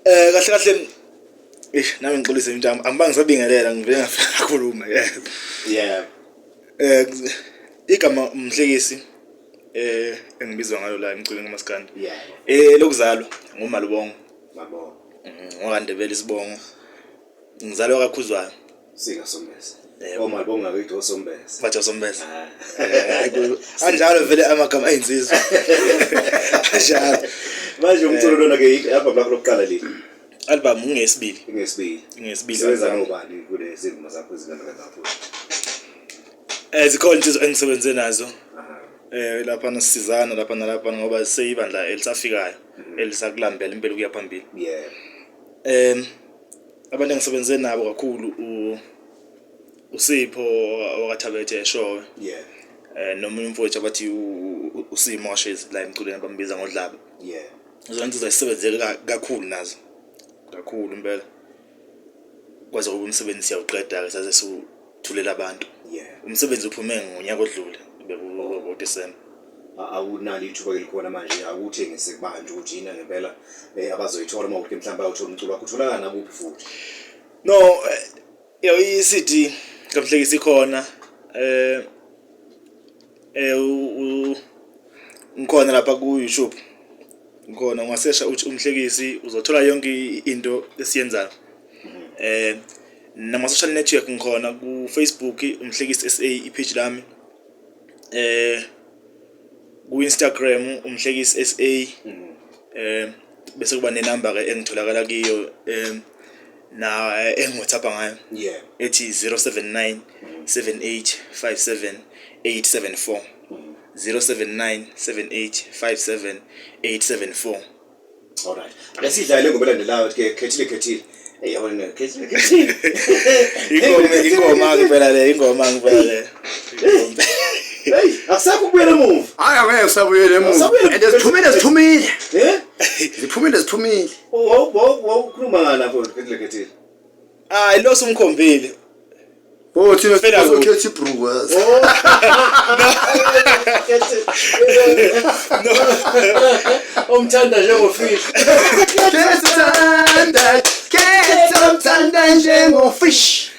Kahle kahle, eish, nami ngixolise mntama, angibange ngisabingelela, ngivele ngafika ngakhuluma. Yeah. Igama uMhlekisi engibizwa ngalo la emculweni kaMaskandi. Lokuzalwa nguMalubongo. Mabongo. NgokaNdebele isibongo. Ngizalwa kaKhuzwayo. Sika Sombese. Yebo. OMalubongo ngakithi oSombese. Bathi oSombese. Anjalo vele amagama ayinsizwa. Anjalo. Manje umculo lona ke i-album lakho lokuqala leli. Album ngesibili. Ngesibili. Ngesibili. Sebenza nobani kulezi ngoma zakho ezingana kangapho? Zikhona insizwa engisebenze nazo. Lapha nasizana lapha nalapha ngoba seyibandla elisafikayo elisakulambela impela ukuya phambili. Abantu engisebenze nabo kakhulu uSipho wakaThabethe eShowe. Nomunye umfowethu abathi uSimo waShezi la emculweni abambiza ngoDlaba. Zonke insizwa zisebenze kakhulu nazo. Kakhulu impela. Kwaze kuba umsebenzi siyawuqeda-ke saze siwuthulela abantu. Umsebenzi uphume ngonyaka odlule bekuDisemba. Awunalo ithuba elikhona manje akuthengise kubantu ukuthi yini ngempela abazoyithola uma ukuthi mhlawumbe bayothola umculo wakho utholakala nakuphi futhi? No, yo, i-CD kaMhlekisi ikhona, ngikhona lapha ku YouTube, ngikhona, ungasesha uthi uMhlekisi uzothola yonke into esiyenzayo. Nama social network ngikhona ku Facebook, uMhlekisi SA i-page lami, ku Instagram uMhlekisi SA, bese kuba nenamba ke engitholakala kiyo na engi-WhatsApp ngayo ethi 079 78 57 874, 079 78 57 874. Alright. Ake sidlale ingoma elandelayo ke, Khethile Khethile. Hey, yabona, Khethile Khethile. Ingoma ke phela le, ingoma ngempela le. Hey, akusekho ukubuyela emuva. Hayi, angeke usabuyele emuva. Awusabuyele. And ziphumile, ziphumile. Eh? Ziphumile, ziphumile. Wawukhuluma ngani lapho, Khethile Khethile? Hayi, lo sumkhombile. Oh, thina Fela kuphi? sizokhetha ibhruku yazi. Omthanda njengofish. Khetha uthanda, khetha uthanda njengofish.